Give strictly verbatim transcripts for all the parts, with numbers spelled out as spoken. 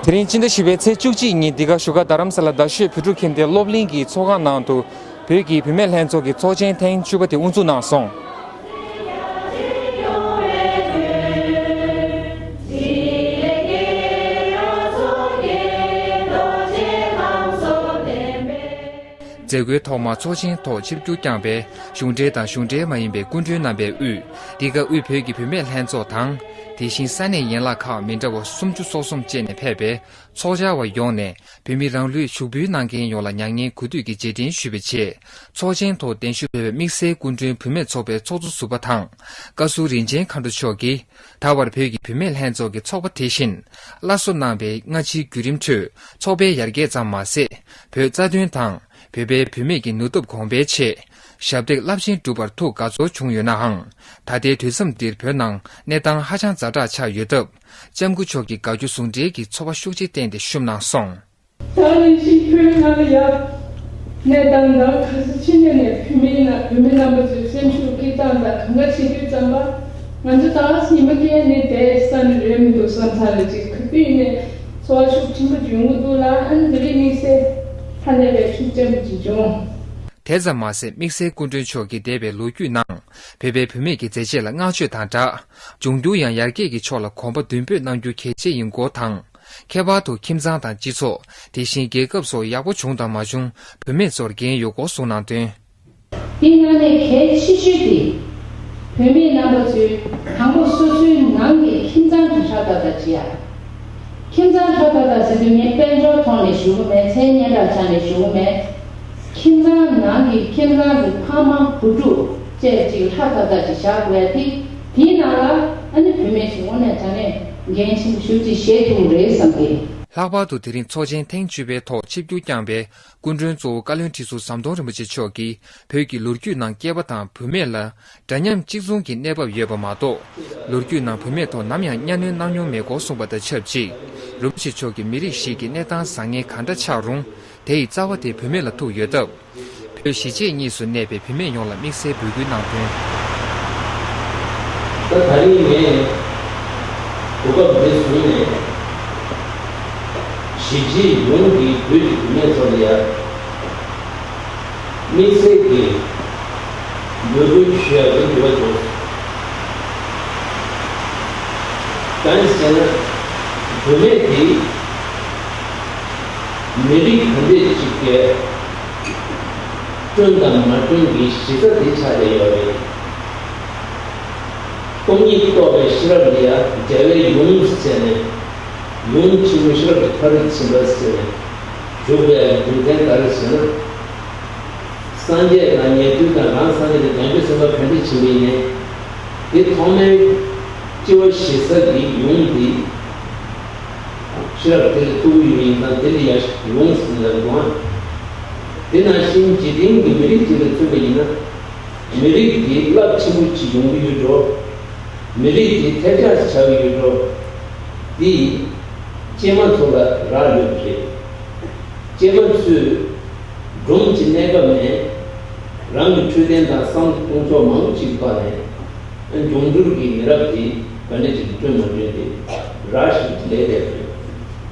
དེ་རིང་སྤྱི་ཟླ་བཞི་པའི་ཚེས་བཅུ་གཅིག་ཉིན་འདི་ག་བཞུགས་སྒར་རྡ་རམ་ས་ལ་རྡ་ཤོད་བོད་ཕྲུག་ཁྱིམ་སྡེའི་སློབ་གླིང་གི་ཚོགས་ཁང་ནང་དུ་བོད་ཀྱི་བུད་མེད་ལྷན་ཚོགས་ཀྱི་ཚོགས་ཆེན་ཐེངས་བཅུ་པ་དེ་དབུ་འཛུགས་གནང་སོང་། མཛད་སྒོའི་ཐོག་མར་ཚོགས་ཆེན་ཐོག་ཆིབས་བསྒྱུར་བསྐྱངས་པའི་གཞུང་འབྲེལ་དང་གཞུང་འབྲེལ་མ་ཡིན་པའི་སྐུ་མགྲོན་རྣམ་པས་དབུས་འདི་ག་དབུས་བོད་ཀྱི་བུད་མེད་ལྷན་ཚོགས་དང་། དེ་བཞིན་ས་གནས་ཡན་ལག་ཁག་མི་འདྲ་བ་སུམ་ཅུ་སོ་གསུམ་བཅས་ནས་ཕེབས་པའི་ཚོགས་བཅར་བ་ཡོངས་ནས་བོད་མི་རང་ལུས་ཞུགས་འབུལ་གནང་མཁན་ཡོངས་ལ་མྱ་ངན་གུས་འདུད་ཀྱི་རྗེས་དྲན་ཞུས་པའི་ཆེད། ཚོགས་ཆེན་ཐོག་གདན་ཞུ་ཕེབས་པའི་དམིགས་བསལ་སྐུ་མགྲོན་བུད་མེད་ཚོགས་པའི་ཚོགས་གཙོ་ཟུར་པ་དང་། བཀའ་ཟུར་རིན་ཆེན་མཁའ་འགྲོ་མཆོག་གིས། ད་བར་བོད་ཀྱི་བུད་མེད་ལྷན་ཚོགས་ཀྱི་ཚོགས་པ་དེ་བཞིན་སླར་གསོ་གནང་བའི་སྔ་ཕྱིའི་བརྒྱུད་རིམ་ཁྲོད་ཚོགས་པའི་ཡར་རྒྱས་ཙམ་མ་ཟད། བོད་རྩ་དོན་དང་བོད་པའི་བུད་མེད་ཀྱི་ནུས་སྟོབས་གོང་འཕེལ་ཆེད་ཞབས་འདེགས་རླབས་ཆེན་བསྒྲུབས་པར་ཐུགས་དགའ་ཚོར་བྱུང་ཡོད་ནའང་། ད་ལྟའི་དུས་མཚམས་འདིར་བོད་ནང་གནས་སྟངས་ཧ་ཅང་ཛ་དྲག་ཆགས་ཡོད་སྟབས། ལྕམ་སྐུ་མཆོག་གིས་དགའ་སྐྱོ་ཟུང་འབྲེལ་གྱི་ཚོར་བ་ཤུགས་ཆེ་བསྟན་ཏེ་བཤུམས་གནང་སོང་། ད་རེས་ཤིག་བོད་ནང་ལ་ཡ། གནས་སྟངས་དང་ག་ས་ཕྱི་ནས་ནས་བོད་མི་ན་བོད་མི་རྣམ་པ་ཚོའི་སེམས་ཤུགས་སྐྱེད་སྟངས་དང་གང་ག་བྱེད་དུས་ཙམ་པ། ང་ཚོ་ད་ཉི་མ་སྐྱེལ་ནས་བསྡད་ས་ནི་རེད་མི་འདུག་བསམ་ཚར་ལ་ཅིག་ག་དུས་ནས་ཚོར་བ་ཤུགས་ཆེན་པོ་ཅིག་ཡོང་གི་འདུག་ལ། ཨ་ནི་དེ་རིང་དམིགས་བསལ་ཧ་ལས་པའི་ཤུགས་ཆེན་པོ་ཅིག་བྱུང་། དེ་ཙམ་མ་ཟད། དམིགས་བསལ་སྐུ་མགྲོན་མཆོག་གིས་འདས་པའི་ལོ་རྒྱུས་ནང་བོད་པའི་བུད་མེད་ཀྱི་མཛད་རྗེས་ལ་བསྔགས་བརྗོད་དང་སྦྲགས། འབྱུང་འགྱུར་ཡང་ཡར་རྒྱས་ཀྱི་ཕྱོགས་ལ་གོམ་པ་མདུན་སྤོས་གནང་རྒྱུ་གལ་ཆེ་ཡིན་སྐོར་དང་། ཁྱད་པར་དུ་ཁྱིམ་ཚང་དང་སྤྱི་ཚོགས། དེ་བཞིན་རྒྱལ་ཁབ་སོགས་ཡག་པོ་བྱུང་དང་མ་བྱུང་བུད་མེད་ཚོར་འགན་ཡོད་སྐོར་གསུངས་གནང་དོན། དེའི་ནང་ནས་གལ་ཆེ་ཤོས་དེ། བུད་མེད་རྣམ་པ་ཚོས་དང་པོ་སོ་སོའི་ནང་གི་ཁྱིམ་ཚང་དེ་ཧྲ་ཏག་ཏག་བྱེད་ཡ། ཁྱིམ་ཚང་ཧྲ་ཏག་ཏག་ཟེར་དུས་ངས་དཔལ་འབྱོར་ཐོག་ནས་ཞུ་གི་མེད། མཚན་སྙན་གྲགས་ཆ་ནས་ཞུ་གི་མེད། ཁྱིམ་ཚང་ནང་གི་ཁྱིམ་ཚང་གི་ཕ་མ་བུ་ཕྲུག་བཅས་ཅིག་ཧྲ་ཏག་ཏག་ཅིག་བཞག་དགོས་ཡ་དེ། དེའི་ནང་ལ་ཨ་ནི་བུད་མེད་ཚོས་དངོས་གནས་དྲང་གནས་འགན་ཆེན་པོ་ཞེ་པོ་ཅིག་བཞེས་ཐུབ་ཀྱི་རེད་བསམ་གི། ལྷག་པར་དུ་དེ་རིང་ཚོགས་ཆེན་ཐེངས་བཅུ་པའི་ཐོག་ཆིབས་བསྒྱུར་བསྐྱངས་པའི་སྐུ་མགྲོན་གཙོ་བོ་བཀའ་བློན་ཁྲི་ཟུར་ཟམ་གདོང་རིན་པོ་ཆེ་མཆོག་གིས་བོད་ཀྱི་ལོ་རྒྱུས་ནང་སྐྱེས་པ་དང་བུད་མེད་ལ་འདྲ་མཉམ་གཅིག་མཚུངས་ཀྱི་གནས་བབ་ཡོད་པ་མ་གཏོགས། ལོ་རྒྱུས་ནང་བུད་མེད་ཐོག་ནམ་ཡང་གཉའ་གནོན་གནང་མྱོང་མེད་སྐོར་གསུངས་པ་དང་ཆབས་ཅིག་རིན་པོ་ཆེ་མཆོག་གིས་མི་རིགས་ཤིག་གི་གནས་སྟངས་བཟང་ངན་གང་འདྲ་ཆགས་རུང་། དེ་ཡི་རྩ་བ་དེ་བུད་མེད་ལ་ཐུག་ཡོད་སྟབས། བོད་གཞིས་བྱེས་གཉིས་སུ་གནས་པའི་བུད་མེད་ཡོངས་ལ་དམིགས་བསལ་འབོད་སྐུལ་གནང་དོན། ད་ད་རིང་ངས་གོ་སྐབས་འདི་བཟུང་ནས། གཞིས་བྱེས་ཡོངས་ཀྱི་བོད་ཀྱི་བུད་མེད་ཚོ་ལ་ཡ། དམིགས་བསལ་གྱི་འབོད་སྐུལ་ཞུ་ཡག་གི་འདོད་པ་བྱུང་། གང་ཡིན་ཟེར་ན། བུད་མེད་དེ་མི་རིགས་གང་འདྲས་ཅིག་གི་སྐྱོན་དང་མ་སྐྱོན་གྱི་གཞི་རྩ་དེ་ཆགས་བསྡད་ཡོད་རེད། སྟོང་ཉིད་རྟོགས་པའི་ཤེས་རབ་ལ་ཡ་རྒྱལ་བའི་ཡུམ་ཟེར་ནས། ཡུམ་ཆེན་མོ་ཤེས་རབ་ཀྱི་ཕ་རོལ་ཕྱིན་པ་ཟེར་ནས་བཞུགས་པའི་རྒྱུ་མཚན་ག་རེ་ཟེར་ན། སངས་རྒྱས་དང་ཉན་ཐོས་དང་རང་སངས་རྒྱས་དང་བྱང་ཆུབ་སེམས་དཔའ་ག་འདྲ་ཕྱིན་པ་ཡིན་ནའི། དེ་ཐོག་མའི་སྐྱེ་བ་བཞེས་ས་ཀྱི་ཡུམ་དེ་ཤེས་རབ་དེ་ལ་ཐུག་གི་ཡོད་པ་ཡིན་ཙང་། དེ་ལ་ཡ་ཡུམ་ཟེར་ནས་འདུག་ཨང་། དེ་ནང་བཞིན་འཇིག་རྟེན་གྱི་མི་རིགས་གཅིག་ལ་མཚོན་པ་ཡིན་ན། མི་རིགས་དེ་རླབས་ཆེན་པོ་ཅིག་ཡོང་གི་ཡོད་འགྲོ། མི་རིགས་དེ་ཐལ་ཆགས་ཆགས་ཀྱི་ཡོད་འགྲོ། དེ་ཡིས་སྐྱེས་མ་ཚོ་ལ་རག་ལུས་པ་རེད། སྐྱེས་མ་ཚོས་སྒྲུང་གི་གནས་སྐབས་ནས་རང་གི་འཕྲོད་བསྟེན་དང་བསམ་བློ་གཏོང་ཕྱོགས་མང་པོ་ཅིག་བར་ནས་འབྱུང་འགྱུར་གྱི་མི་རབས་དེ་ག་འདྲ་ཅིག་བསྐྲུན་མ་བསྐྲུན་དེ་རག་ཞིབ་ལས་བསྡད་པ་རེད།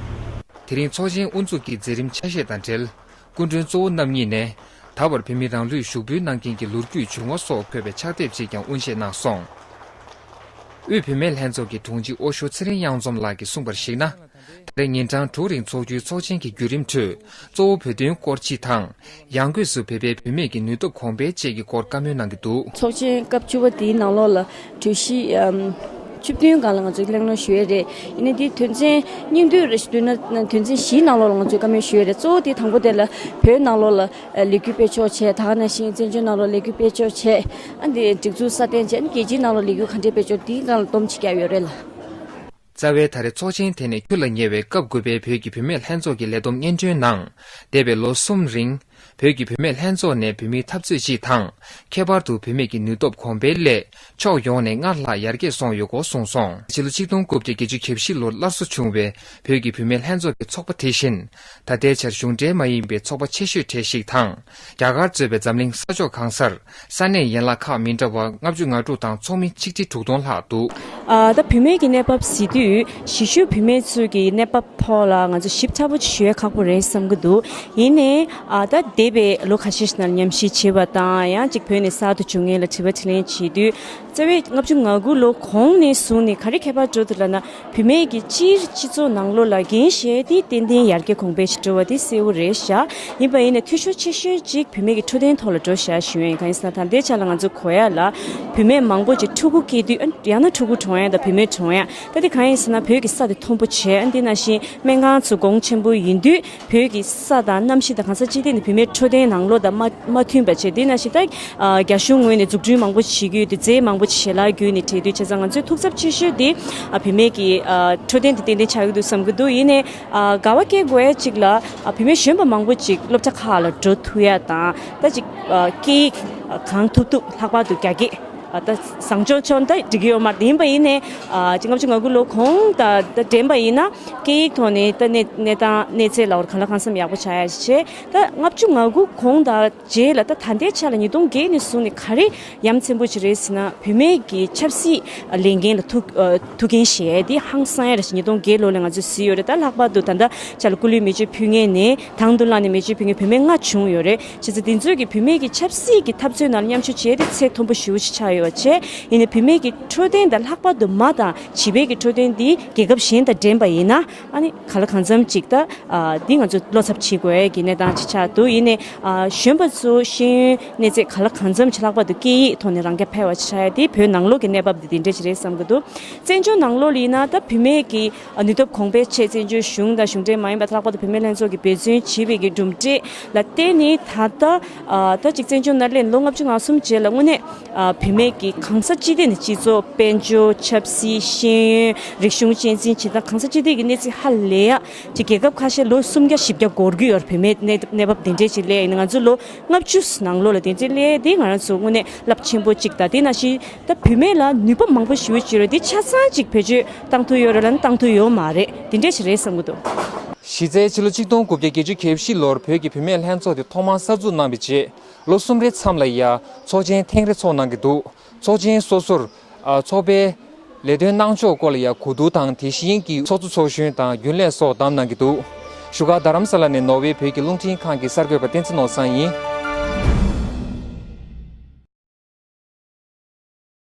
དེ་རིང་ཚོགས་ཆེན་དབུ་འཛུགས་ཀྱི་མཛད་རིམ་ཆ་ཤས་དང་འབྲེལ། སྐུ་མགྲོན་གཙོ་བོ་རྣམ་གཉིས་ནས། ད་བར་བོད་མི་རང་ལུས་ཞུགས་འབུལ་གནང་མཁན་གྱི་ལོ་རྒྱུས་བྱུང་བ་སོགས་འཁོད་པའི་ཕྱག་དེབ་ཅིག་ཀྱང་དབུ་འབྱེད་གནང་སོང་། དབུས་བུད་མེད་ལྷན་ཚོགས་ཀྱི་དྲུང་ཆེ་ཨོ་ཤོ་ཚེ་རིང་གཡང་འཛོམས་ལགས་ཀྱིས་གསུངས་པར་གཞིགས་ན། ད་རེས་ཉིན་གྲངས་དྲུག་རིང་འཚོགས་རྒྱུའི་ཚོགས་ཆེན་གྱི་བརྒྱུད་རིམ་ཁྲོད། གཙོ་བོ་བོད་དོན་སྐོར་སྤྱི་དང་། ཡང་སྒོས་སུ་བོད་པའི་བུད་མེད་ཀྱི་ནུས་སྟོབས་གོང་འཕེལ་བཅས་ཀྱི་སྐོར་བཀའ་མོལ་གནང་གི་འདུག། ཚོགས་ཆེན་སྐབས་བཅུ་པ་འདིའི་ནང་ལོགས་ལ་གྲོས་གཞི་ཨམ་བཅུ་བདུན་སྒང་ལ་ང་ཚོས་གླེང་སློང་ཞུ་ཡས་རེད། ཡིན་ནའི་དེའི་དོན་ཚན་སྙིང་བསྡུས་རེ་ཞིག་བསྡུས་ན། དོན་ཚན་བཞིའི་ནང་ལོགས་ལ་ང་ཚོས་བཀའ་མོལ་ཞུ་ཡས་རེད། གཙོ་བོ་དེ་དང་པོ་དེ་ལ་བོད་ནང་ལོགས་ལ་ལས་འགུལ་སྤེལ་ཕྱོགས་བྱས། ད་ག་ནང་བཞིན་བཙན་བྱོལ་ནང་ལོགས་ལས་འགུལ་སྤེལ་ཕྱོགས་བྱས། ཨ་འདི་སྒྲིག་འཛུགས་སྲ་བརྟན་བྱས། ཨ་རྒྱལ་སྤྱིའི་ནང་ལོགས་ལས་འགུལ་ག་འདྲས་སྤེལ་ཕྱོགས་དེའི་སྒང་ལ་སྡོམ་ཅིག་བརྒྱབ་ཡོད་རེད་ལ། རྩ་བའི་ད་རེས་ཚོགས་ཆེན་དེ་ནི་ཁྱོན་ལ་ཉེ་བའི་སྐབས་དགུ་པའི་བོད་ཀྱི་བུད་མེད་ལྷན་ཚོགས་ཀྱི་ལས་བསྡོམས་སྙན་སྒྲོན་ནང་། འདས་པའི་ལོ་གསུམ་རིང་ བོད་ཀྱི་བུད་མེད་ལྷན་ཚོགས་ནས་བོད་མིའི་འཐབ་རྩོད་སྤྱི་དང་། ཁྱད་པར་དུ་བུད་མེད་ཀྱི་ནུས་སྟོབས་གོང་འཕེལ་སླད་ཕྱོགས་ཡོངས་ནས་སྔར་ལྷག་ཡར་རྒྱས་སོང་ཡོད་སྐོར་གསུངས་སོང་། ཕྱི་ལོ་ཆིག་སྟོང་དགུ་བརྒྱ་བརྒྱད་ཅུ་གྱ་བཞི་ལོར་སླར་གསོ་བྱུང་བའི་བོད་ཀྱི་བུད་མེད་ལྷན་ཚོགས་ཀྱི་ཚོགས་པ་དེ་བཞིན། ད་ལྟའི་ཆར་གཞུང་འབྲེལ་མ་ཡིན་པའི་ཚོགས་པ་ཆེ་ཤོས་གྲས་ཤིག་དང་། རྒྱ་གར་གཙོས་པའི་འཛམ་གླིང་ས་ཕྱོགས་གང་སར་ས་གནས་ཡན་ལག་ཁག་མི་འདྲ་བ་ལྔ་བཅུ་ང་དྲུག་དང་ཚོགས་མི་ཆིག་ཁྲི་དྲུག་སྟོང་ལྷག་འདུག། ཨ། ད་བུད་མེད་ཀྱི་གནས་བབ་ཟེར་དུས་གཞིས་བཞུགས་བུད་མེད་ཚོའི་གི་གནས་བབ་ཐོག་ལ་ང་ཚོ་ཞིབ་ཕྲ་པོ་ཞུ་ཡ་ཁག་པོ་རེད་བསམ་གྱི་འདུག། ཡིན་ནའི་ཨ་ད་འདས་པའི་ལོ་ཁ་ཤས་ཤིག་ནང་ཉམས་ཞིབ་བྱས་པ་དང་། ཡང་གཅིག་བོད་ནས་གསར་དུ་བྱུང་མཁན་ལ་དྲི་བ་དྲིས་ལན་བྱེད་དུས། རྩ་བའི་ལྔ་བཅུ་ང་དགུ་ལོ་གོང་ནས་བཟུང་ནས་ག་རེ་ཁྱད་པར་འགྲོ་འདུག་ལབ་ན། བུད་མེད་ཀྱི་སྤྱིར་སྤྱི་ཚོགས་ནང་ལོགས་ལ་འགན་བཞེས་ཏེ་ཏན་ཏན་ཡར་རྒྱས་གོང་འཕེལ་ཞིག་འགྲོ་བ་དེ་གསལ་བོ་རེད་ཤག། ཡིན་པ་ཡིན་ནའི་འཐུས་ཤོར་ཆེ་ཤོས་ཅིག་བུད་མེད་ཀྱི་འཕྲོད་བསྟེན་ཐོག་ལ་འགྲོ་ཤག་ཞུ་ཡ་ཡིན། གང་ཡིན་ཟེར་ན་ད་ལྟའི་ཆ་ལ་ང་ཚོ་གོ་ཡ་ལ་བུད་མེད་མང་པོ་ཅིག་ཕྲུ་གུ་སྐྱེས་དུས། ཨ། ཡང་ན་ཕྲུ་གུ་གྲོངས་ཡ་དང་བུད་མེད་གྲོངས་ཡ། ད་དེ་གང་ཡིན་ཟེར་ན་བོད་ཀྱི་ས་དེ་མཐོན་པོ་བྱས། ཨ། དེ་ནང་བཞིན་སྨན་ཁང་ཚོ་གོང་ཆེན་པོ་ཡིན་དུས། བོད་ཀྱི་ས་དང་གནམ་གཤིས་དང་གང་ས་ཅི་ཐད་ནས་བུད་མེད་འཕྲོད་བསྟེན་ནང་ལོགས་དང་མ་མ་མཐུན་པ་བྱས། དེ་ནང་བཞིན་ད་ཨ་རྒྱ་གཞུང་ངོས་ནས་འཛུགས་སྐྲུན་མང་པོ་བྱེད་ཀྱི་ཡོད་དུས། རྫས་མང་པོ་ཞལ་ལག་བརྒྱུད་ནས་སྤྲད་དུས། བྱས་ཙང་ང་ཚོའི་ཐུགས་འཚབ་ཆེ་ཤོས་དེ་ཨ་བུད་མེད་ཀྱི་ཨ་འཕྲོད་བསྟེན་དེ་ཏན་ཏན་ཆགས་ཀྱི་འདུག་བསམ་གྱི་འདུག། ཡིན་ནའི་ཨ་དགའ་བ་སྐྱེ་དགོས་ཡ་གཅིག་ལ། ཨ་བུད་མེད་གཞོན་པ་མང་པོ་ཅིག་སློབ་གྲྭ་ཁག་ལ་འགྲོ་ཐུབ་ཡ་དང་། ད་ཅིག་ཨ་སྐད་ཡིག་གང་ཐུབ་ཐུབ་ལྷག་པར་དུ་རྒྱ་སྐད། ཨ་ད་བཟང་ཕྱོགས་ཕྱོགས་ད་འགྲིག་གི་ཡོད་མ་རེད། ཡིན་པ་ཡིན་ནའི་ཨ་ཅིག་ལྔ་བཅུ་ང་དགུ་ལོ་གོང་དང་ད་འགྲན་པ་ཡིན་ན། སྐད་ཡིག་ཐོག་ནས་ད་གནས་གནས་སྟངས་གནས་ཚད་ལ་བར་གང་ལ་གང་འཚམ་ཡག་པོ་ཆགས་ཡ་ཞིག་བྱས། ད་ལྔ་བཅུ་ང་དགུ་གོང་དང་རྗེས་ལ། ད་ད་ལྟའི་ཆ་ལ་ཉིས་སྟོང་བརྒྱད་ནས་བཟུང་ནས་ག་རེ་ཡ་མཚན་པོ་ཅིག་རེད་ཟེར་ན། བུད་མེད་ཀྱི་ཆབ་སྲིད་ལས་འགན་ལ་ཐུགས་ཨ་ཐུགས་འགན་བཞེས་ཡ་དེ་ཧང་སང་ཡ་རེད་ཞེས། ཉིས་སྟོང་བརྒྱད་ལོ་ལ་ང་ཚོས་གཟིགས་ཡོད་རེད། ད་ལྷག་པར་དུ་ད་ལྟ་ཆ་ལ་སྐུ་ལུས་མེ་མཆོད་ཕུལ་མཁན་ནས་དང་དུ་བླངས་ནས་མེ་མཆོད་ཕུལ་མཁན་བུད་མེད་ལྔ་བྱུང་ཡོད་རེད། བྱས་ཙང་དེ་ཚོས་ཀྱི་བུད་མེད་ཀྱི་ཆབ་སྲིད་ཀྱི་འཐབ་རྩོད་ནང་ལ་མཉམ་ཞུགས་བྱས་ཏེ་ཚད་མཐོན་པོ་ཞེ་པོ་ཅིག་ཆགས་ཡོད་པ་བྱས། ཡིན་ནའི་བུད་མེད་ཀྱི་འཕྲོད་བསྟེན་དང་། ལྷག་པར་དུ་མ་དང་བྱིས་པའི་གི་འཕྲོད་བསྟེན་འདི་རྒྱལ་ཁབ་གཞན་དང་འགྲན་པ་ཡིན་ན། ཨ་ནི་གང་ལ་གང་འཚམ་ཅིག་ད་ཨ་འདི་ང་ཚོ་བློ་འཚབ་བྱེད་དགོས་ཀྱི་གནས་སྟངས་ཅིག་ཆགས་འདུག། ཡིན་ནའི་ཨ་གཞོན་པ་ཚོ་ཤེས་ཡོན་གནས་ཚད་གང་ལ་གང་འཚམ་ཅིག། ལྷག་པར་དུ་སྐད་ཡིག་ཐོག་ནས་རང་རྐྱ་འཕེར་བ་ཅིག་ཆགས་ཡ་དེ་བོད་ནང་ལོགས་ཀྱི་གནས་བབ་འདི་དེ་འདྲ་ཅིག་རེད་བསམ་གྱི་འདུག། བཙན་བྱོལ་ནང་ལོགས་ལ་ཡིན་ན་ད་བུད་མེད་ཀྱི་ཨ་ནུས་སྟོབས་གོང་འཕེལ་ཆེད་བཙན་བྱོལ་གཞུང་དང་གཞུང་འབྲེལ་མ་ཡིན་པ། ལྷག་པར་དུ་བུད་མེད་ལྷན་ཚོགས་ཀྱིས་འབད་བརྩོན་བྱས་པའི་གི་གྲུབ་འབྲས་ལ་བརྟེན་ནས། ད་ལྟ་ཨ་ད་ཅིག་བཙན་བྱོལ་ནང་སླེབས་ལོ་ལྔ་བཅུ་ང་གསུམ་རྗེས་ལ་དངོས་གནས་ཨ་བུད་མེད་ཀྱི་གང་ས་ཅི་ཐད་ནས་སྤྱི་ཚོགས། དཔལ་འབྱོར། ཆབ་སྲིད། ཤེས་ཡོན། རིག་གཞུང་གཅེས་འཛིན་བྱེད་སྟངས། གང་ས་ཅི་ཐད་ཀྱི་གནས་ཚུལ་ཧ་ལས་ཡ་ཅིག་རྒྱལ་ཁབ་ཁ་ཤས་ལོ་སུམ་བརྒྱ་བཞི་བརྒྱ་འགོར་གྱི་ཡོད་རེད། བུད་མེད་གནས་གནས་བབ་དེ་འདྲས་ཅིག་སླེབས་ཡིན་ན། ང་ཚོ་ལོ་ལྔ་བཅུ་ནང་ལོགས་ལ་དེ་འདྲས་སླེབས་དེ་ང་རང་ཚོ་དངོས་གནས་རླབས་ཆེན་པོ་ཅིག་དང་། དེ་ནང་བཞིན་ད་བུད་མེད་ལ་ནུས་པ་མང་པོ་ཞེ་པོ་ཅིག་ཡོད་རེད། དེ་ཆ་ཚང་ཅིག་བེད་སྤྱོད་བཏང་ཐུབ་ཡོད་རེད་ལབ་ན་བཏང་ཐུབ་ཡོད་མ་རེད། དེ་འདྲས་ཞིག་རེད་བསམ་གྱི་འདུག། གཞི་རྩའི་ཕྱི་ལོ་ཆིག་སྟོང་དགུ་བརྒྱ་བརྒྱད་ཅུ་གྱ་བཞི་ལོར་བོད་ཀྱི་བུད་མེད་ལྷན་ཚོགས་དེ་ཐོག་མར་གསར་འཛུགས་གནང་བའི་རྗེས། ལོ་གསུམ་རེའི་མཚམས་ལ་ཡ་ཚོགས་ཆེན་ཐེངས་རེ་ཚོགས་གནང་གི་འདུག། ཚོགས་ཆེན་སོ་སོར་ཨ་ཚོགས་པའི་ལས་དོན་གནང་ཕྱོགས་སྐོར་ལ་ཡ་གོ་བསྡུར་དང་། དེ་བཞིན་གྱི་ཚོགས་གཙོ་ཚོགས་གཞོན་དང་རྒྱུན་ལས་སོགས་བདམས་གནང་གི་འདུག། བཞུགས་སྒར་རྡ་རམ་ས་ལ་ནས་ནོར་ཝེ་བོད་ཀྱི་རླུང་འཕྲིན་ཁང་གི་གསར་འགོད་པ་བསྟན་འཛིན་ནོར་བཟང་ཡིན།